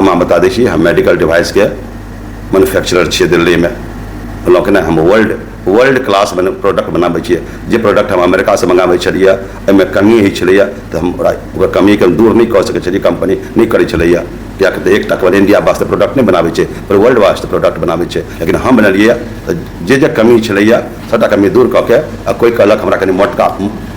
हम अहाँ बता दै छी, हम मेडिकल डिवाइसके मैन्युफैक्चरर छियै दिल्लीमे। बुझलहुँ कि नहि? हम वर्ल्ड वर्ल्ड क्लास प्रोडक्ट बनाबै छियै। जे प्रोडक्ट हम अमेरिकासँ मंगाबै छलियै, एहिमे कमी होइ छलैए, तऽ हम ओकरा ओकर कमीके दूर नहि कऽ सकै छलियै। कंपनी नहि करै छलैए, किएकि तऽ एकटा केवल इंडिया वास्ते प्रोडक्ट नहि बनाबै छै, पर वर्ल्ड वास्ते प्रोडक्ट बनाबै छै। लेकिन हम बनेलियै तऽ जे जे कमी छलैए, सभटा कमी दूर कऽ के, आ कोइ कहलक हमरा कनि मोटका,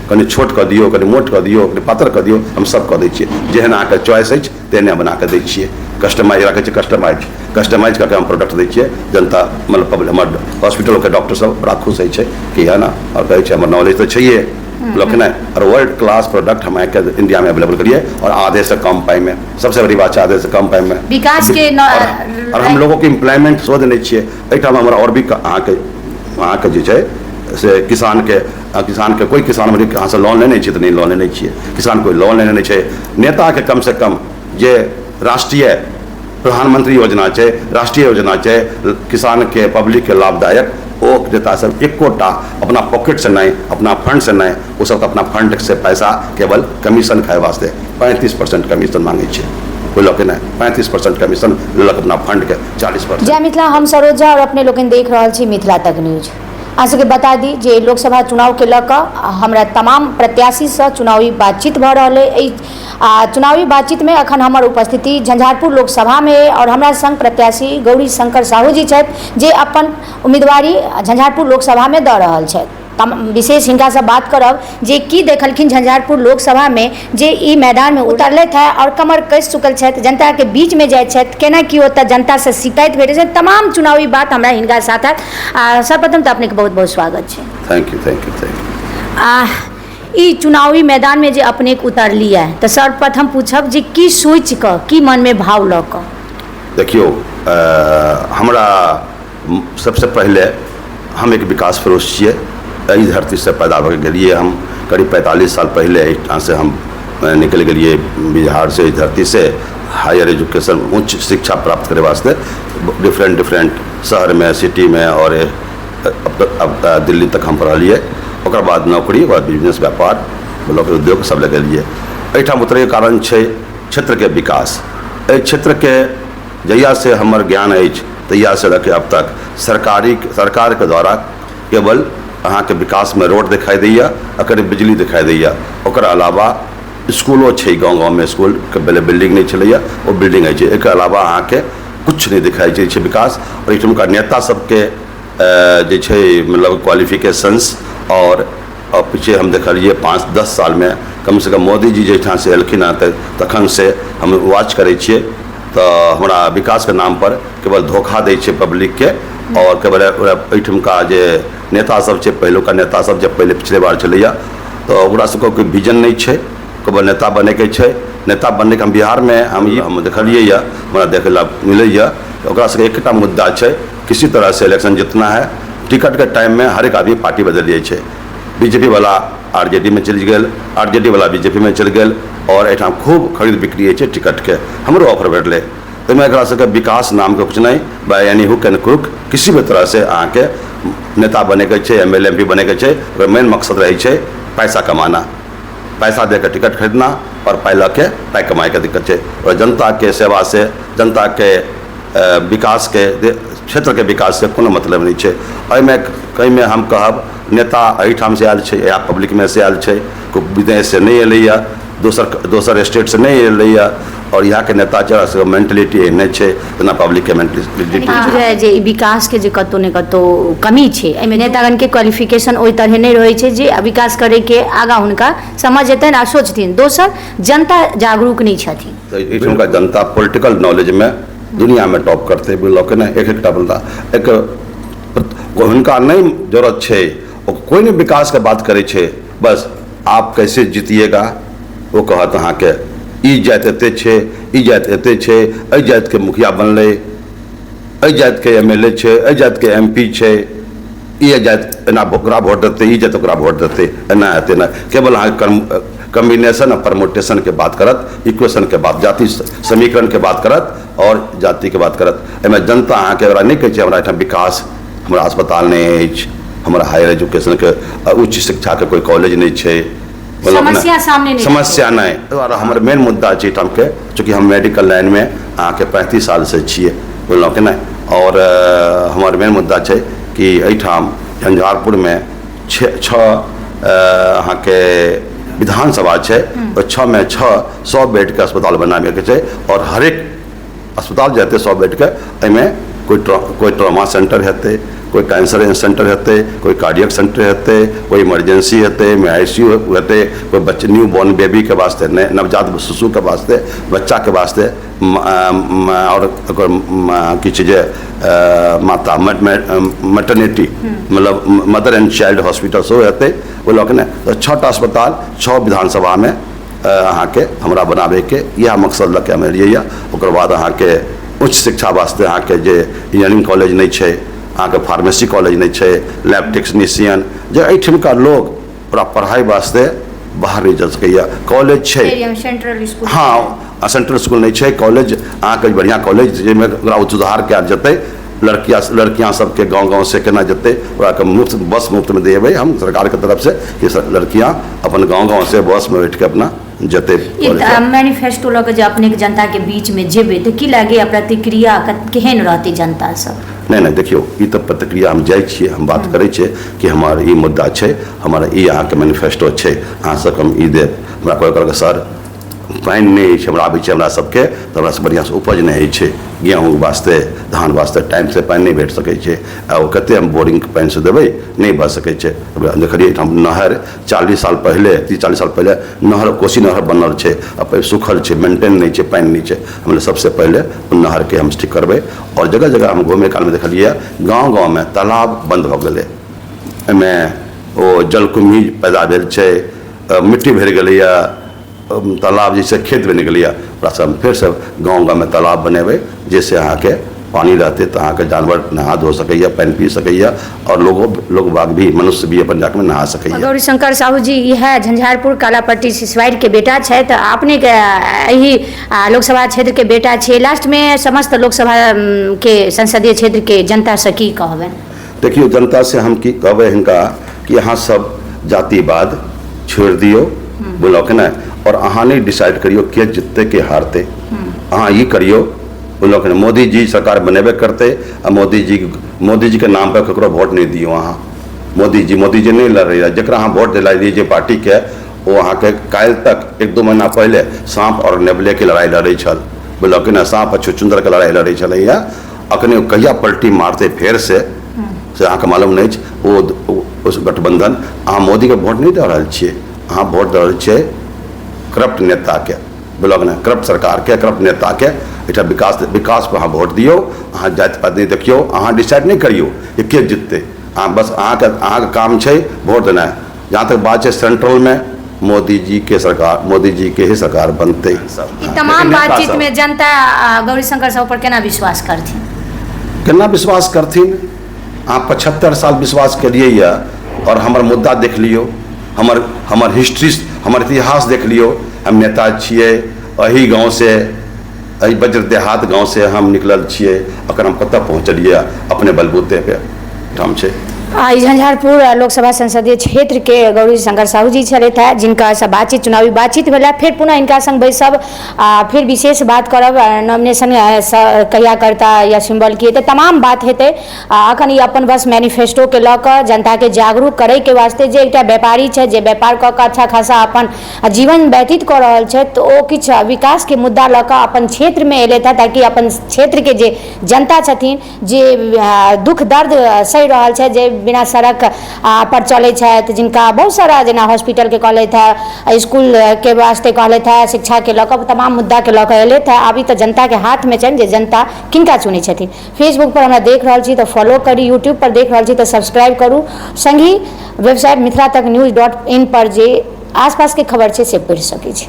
कनि छोट कऽ दियौ, कनि मोट कऽ दियौ, कनि पातर कऽ दियौ, हम सब कऽ दै छियै। जेहन अहाँके चॉइस अछि, तेहने हम बना कऽ दै छियै। कस्टमाइज राखै छियै, कस्टमाइज कस्टमाइज कऽ के हम प्रोडक्ट दै छियै। जनता, मतलब पब्लिक, हमर हॉस्पिटलके डॉक्टर सब बड़ा खुश होइ छै कि है ने, आओर कहै छै हमर नॉलेज तऽ छैहे लोक नहि, आओर वर्ल्ड क्लास प्रोडक्ट हम आइके इंडियामे अवेलेबल करिए और आधे से कम पाई में। सबसे बड़ी बात छै, आधे से कम पाई में। विकास के और हम लोगों के एम्प्लॉयमेंट सेहो देने छियै एहिठाम। हमर आओर भी अहाँके अहाँके जे छै से किसानके किसानके कोइ किसान अहाँसँ लोन लेने छियै तऽ नहि लोन लेने छियै। किसान कोइ लोन लेने नहि छै। नेताके कमसँ कम जे राष्ट्रीय प्रधानमंत्री योजना छै, राष्ट्रीय योजना छै, किसानके, पब्लिकके लाभदायक, ओ नेता सब एकोटा अपना पॉकेटसँ नहि, अपना फंडसँ नहि। ओ सब अपना फंडसँ पैसा केवल कमीशन खाय वास्ते 35% कमीशन मांगै छै। बुझलक कि नहि? 35% कमीशन लेलक, अपना फंडके 40%। जय मिथिला। हम सरोजा और अपने लोकनि देख रहल छी मिथिला तक न्यूज। अहाँ सबके बता दी जे लोकसभा चुनावके लऽ कऽ हमरा तमाम प्रत्याशीसँ चुनावी बातचीत भऽ रहल अइ। एहि आ चुनावी बातचीतमे अखन हमर उपस्थिति झंझारपुर लोकसभामे अइ और हमरा संग प्रत्याशी गौरी शंकर साहू जी छथि, जे अपन उम्मीदवारी झंझारपुर लोकसभामे दऽ रहल छथि। विशेष हिनकासँ बात करब जे की देखलखिन झंझारपुर लोकसभामे जे ई मैदानमे उतरलथि है और कमर कसि चुकल छथि, जनताके बीचमे जाइत छथि, केना की ओतऽ जनतासँ शिकायत भेटै छै। तमाम चुनावी बात हमरा हिनका साथ हैत। आ सर्वप्रथम तऽ अपनेके बहुत बहुत स्वागत छै। Thank you, thank you, thank you. आ ई चुनावी मैदानमे जे अपनेके उतरलियै, तऽ सर्वप्रथम पूछब जे की सोचि कऽ, की मनमे भाव लऽ कऽ? देखियौ, हमरा सबसँ पहिले हम एक विकास पुरुष छियै। एहि धरतीसँ पैदा भऽ के गेलियै हम। करीब 45 साल पहिले एहिठामसँ हम निकलि गेलियै बिहारसँ, एहि धरतीसँ, हायर एजुकेशन, उच्च शिक्षा प्राप्त करै वास्ते डिफरेंट डिफरेंट शहरमे, सिटीमे, आओर अब दिल्ली तक हम पढ़लियै। ओकर बाद नौकरी, ओकर बाद बिजनेस, व्यापार, ब्लॉक, उद्योग सब लगेलियै। एहिठाम उतरैके कारण छै क्षेत्रके विकास। एहि क्षेत्रके जहियासँ हमर ज्ञान अछि, तहियासँ लऽ के अब तक सरकारी सरकारके द्वारा केवल अहाँके विकासमे रोड देखाइ दैए आ कनि बिजली देखाइ दैए। ओकर अलावा इसकुलो छै, गाँव गाँवमे इसकुलके पहिले बिल्डिंग नहि छलैए, ओ बिल्डिंग अछि। एकर अलावा अहाँके किछु नहि देखाइ दै छै विकास। आओर एहिठुमका नेता सबके जे छै मतलब क्वालिफिकेशंस आओर पीछे हम देखलियै 5-10 सालमे कमसँ कम मोदीजी जाहिठामसँ एलखिन हँ, तऽ तखनसँ हम वॉच करै छियै, तऽ हमरा विकासके नामपर केवल धोखा दै छै पब्लिकके। आओर केवल एहिठुमका जे नेता सब छै, पहिलुका नेता सब जे पहिले पिछले बार छलैए, तऽ ओकरा सबके कोइ विजन नहि छै, केवल नेता बनैके छै, नेता बनैके। हम बिहारमे हम ई हम देखलियै यऽ, हमरा देखै लए मिलैए, ओकरा सबके एकटा मुद्दा छै, किसी तरह से इलेक्शन जीतना है। टिकटके टाइममे हरेक आदमी पार्टी बदलि जाइ छै। बीजेपी वाला आरजेडी मे चलि गेल, आरजेडी वाला बीजेपी मे चलि गेल, आओर एहिठाम खूब खरीद बिक्री होइ छै टिकटके। हमरो ऑफर भेटलै। ताहिमे एकरा सबके विकास नामके किछु नहि, by any hook and crook किसी भी तरहसँ अहाँके नेता बनैके छै, एम एल एम पी बनैके छै। ओकर मेन मकसद रहै छै पैसा कमाना, पैसा दे के टिकट खरीदना और पाइ लऽ के पाइ कमाइके दिक्कत छै। और जनताके सेवासँ, जनताके विकासके, क्षेत्रके विकाससँ कोनो मतलब नहि छै। एहिमे एहिमे हम कहब, नेता एहिठामसँ आयल छै या पब्लिकमे से आयल छै, कोइ विदेशसँ नहि एलैए, दोसर दोसर स्टेटसँ नहि एलैए। आओर यहाँके नेता छै, सबके मेंटलिटी एहने छै जेना पब्लिकके मेंटलिटी। बुझाय जे ई विकासके जे कतहु ने कतहु कमी छै। एहिमे नेतागणके क्वालिफिकेशन ओहि तरहे नहि रहै छै जे विकास करैके आगाँ हुनका समझ एतनि आ सोचथिन। दोसर, जनता जागरूक नहि छथिन। तऽ एहिठुमका जनता पोलिटिकल नॉलेजमे दुनियामे टॉप करतै, बुझलक नहि? एक एकटा बंदा एक हुनका नहि जरूरत छै। ओ कोइ नहि विकासके बात करै छै, बस आप कैसे जीतिएगा। ओ कहत अहाँके ई जाति एते छै, ई जाति एते छै, एहि जातिके मुखिया बनलै, एहि जातिके एम एल ए छै, एहि जातिके एम पी छै, ई जाति एना ओकरा वोट देतै, ई जाति ओकरा वोट देतै, एना हेतै एना। केवल अहाँके कम्बिनेशन आ परमोटेशनके बात करत, इक्वेशनके बात, जाति समीकरणके बात करत और जातिके बात करत। एहिमे जनता अहाँके ओकरा नहि कहै छै हमरा एहिठाम विकास, हमरा अस्पताल नहि अछि, हमरा हायर एजुकेशनके, उच्च शिक्षाके कोइ कॉलेज नहि छै। समस्या सामने नहि। समस्या नहि। एहि दुआरे हमर मेन मुद्दा छै एहिठामके, चूँकि हम मेडिकल लाइनमे अहाँके 35 सालसँ छियै, बुझलहुँ कि नहि? आओर हमर मेन मुद्दा छै कि एहिठाम झंझारपुरमे छओ अहाँके विधानसभा छै, ओहि 6 मे 6 100 बेडके अस्पताल बनाबैके छै। आओर हरेक अस्पताल जे हेतै 100 बेडके, एहिमे कोइ ट्रॉमा सेंटर हेतै, कोइ कैंसर सेंटर हेतै, कोइ कार्डियक सेंटर हेतै, कोइ इमरजेंसी हेतै, एहिमे आईसीयू हेतै, कोइ बच्चे न्यू बॉर्न बेबीके वास्ते, नवजात शिशुके वास्ते, बच्चाके वास्ते, आओर ओकर किछु जे माता मेटर्निटी, मतलब मदर एंड चाइल्ड हॉस्पिटल सेहो हेतै। ओहि लऽ के ने तऽ छओ टा अस्पताल छओ विधानसभामे अहाँके हमरा बनाबैके इएह मकसद लऽ के हम एलियै यऽ। ओकर बाद अहाँके उच्च शिक्षा वास्ते अहाँके जे इंजीनियरिंग कॉलेज नहि छै, अहाँके फार्मेसी कॉलेज नहि छै, लैब टेक्नीशियन, जे एहिठिमका लोग ओकरा पढ़ाइ वास्ते बाहर नहि जा सकैए। कॉलेज छै। Central school. हँ, सेंट्रल स्कूल नहि छै। कॉलेज अहाँके बढ़िआँ कॉलेज, जाहिमे ओकरा सुधार कयल जेतै। लड़कियाँ लड़कियाँ सबके गाँव गाँव से केना जेतै, ओकरा मुफ्त बस मुफ्तमे देबै हम सरकारके तरफसँ कि लड़कियाँ अपन गाँव गाँव से बसमे बैठके अपना जेतै। ई मैनिफेस्टो लऽ कऽ जे अपनेके जनताके बीचमे जेबै तऽ की लागैए, प्रतिक्रिया केहन रहतै जनतासँ? नहि नहि, देखियौ, ई तऽ प्रतिक्रिया हम जाइ छियै, हम बात करै छियै कि हमर ई मुद्दा छै, हमर ई अहाँके मैनिफेस्टो छै, अहाँ सबके हम ई देब। हमरा कोइ कहलक, सर, पानि नहि अछि, हमरा आबै छै हमरा सबके तऽ हमरा बढ़िआँसँ उपज नहि होइ छै। गेहूँ वास्ते, धान वास्ते टाइमसँ पानि नहि भेट सकै छै। आ ओ कतेक हम बोरिंगके पानिसँ देबै, नहि भऽ सकै छै। देखलियै एहिठाम नहर 40 साल पहिले, 30-40 साल पहिले नहर, कोसी नहर बनल छै आ सुखल छै, मेंटेन नहि छै, पानि नहि छै। हमरा सबसँ पहिले ओ नहरके हम ठीक करबै। आओर जगह जगह हम घूमे कालमे देखलियै, गाँव गाँवमे तालाब बन्द भऽ गेलै, एहिमे ओ जलकुम्भी पैदा भेल छै, मिट्टी भरि गेलैए, तालाब जैसे खेत बनि गेलैए। ओकरा सब फेरसँ गाँव गाँवमे तालाब बनेबै, जाहिसँ अहाँके पानि रहतै तऽ अहाँके जानवर नहा धो सकैए, पानि पी सकैए आओर लोगो लोग बाग भी, मनुष्य भी अपन जाके नहा सकैए। गौरीशंकर साहू जी इएह झंझारपुर कालापट्टी सिसवाइरके बेटा छथि। अपनेके एहि लोकसभा क्षेत्रके बेटा छियै। लास्टमे समस्त लोकसभा के संसदीय क्षेत्रके जनतासँ की कहबनि? देखियौ, जनता से हम की कहबै हिनका कि अहाँ सब जातिवाद छोड़ि दियौ, बुझलहुँ कि नहि? आओर अहाँ नहि डिसाइड करियौ के जिततै, के हारतै। अहाँ ई करियौ, बुझलहुँ कि नहि? मोदी जी सरकार बनेबे करतै। आ मोदी जी के नाम पर ककरो वोट नहि दियौ अहाँ। मोदी जी, मोदी जी नहि लड़ै। जकरा अहाँ वोट दिलाइए, जे पार्टीके, ओ अहाँके काल्हि तक 1-2 महीना पहिले साँप आओर नेबलेके लड़ाइ लड़ै छल, बुझलहुँ कि नहि? साँप आ छुछुन्दरके लड़ाइ लड़ै छलैए। अखने ओ कहिया पलटी मारतै फेर से अहाँके मालूम नहि अछि। ओ उस गठबंधन, अहाँ मोदीके वोट नहि दऽ रहल छियै, अहाँ वोट दऽ रहल छियै करप्ट नेताके, बुझलक ने? करप्ट सरकारके, करप्ट नेताके। एकटा विकास, विकास पर अहाँ वोट दियौ। अहाँ जाति पाति नहि देखियौ। अहाँ डिसाइड नहि करियौ कि के जिततै। अहाँ बस अहाँके अहाँके काम छै वोट देनाइ। जहाँ तक बात छै, सेंट्रलमे मोदी जी के सरकार, मोदी जी के ही सरकार बनतै। ई तमाम बातचीत में जनता गौरीशंकर साहू पर केना विश्वास करथिन? केना विश्वास करथिन? अहाँ 75 साल विश्वास केलियै यऽ आओर हमर मुद्दा देख लियौ, हमर हमर हिस्ट्री, हमर इतिहास देख लियौ। हम नेता छियै, एही गाँवसँ, एहि वज्र देहात गाँवसँ हम निकलल छियै। अखन हम कतऽ पहुँचलियै अपने बलबूते पे ठाम छै। ई झंझारपुर लोकसभा संसदीय क्षेत्र के गौरी शंकर साहू जी छलथि है, जिनका से बातचीत, चुनावी बातचीत भेला। फिर पुनः इनका संग बैसब आ फिर विशेष बात करब। नॉमिनेशन कहिया करता या सिंबल की हेतै, तमाम बात हेतै। आ अखन ई अपन बस मैनिफेस्टो के लऽ कऽ जनताके जागरूक करैके वास्ते, जे एकटा व्यापारी छै, जे व्यापार कऽ कऽ अच्छा खासा अपन जीवन व्यतीत कऽ रहल छथि, तऽ ओ किछु विकासके मुद्दा लऽ कऽ अपन क्षेत्रमे एलथि हँ, ताकि अपन क्षेत्रके जे जनता छथिन, जे दुख दर्द सहि रहल छथि, जे बिना सड़क पर चलै छथि, जिनका बहुत सारा, जेना हॉस्पिटलके कहलथि हँ, इसकुलके वास्ते कहलथि हँ, शिक्षाके लऽ कऽ, तमाम मुद्दाके लऽ कऽ एलथि हँ। आब ई तऽ जनताके हाथमे छनि जे जनता किनका चुनै छथिन। फेसबुक पर हमरा देख रहल छी तऽ फॉलो करी, यूट्यूब पर देख रहल छी तऽ सब्सक्राइब करू, संगहि वेबसाइट मिथिला तक न्यूज.इन पर जे आसपासके खबर छै से पढ़ि सकै छी।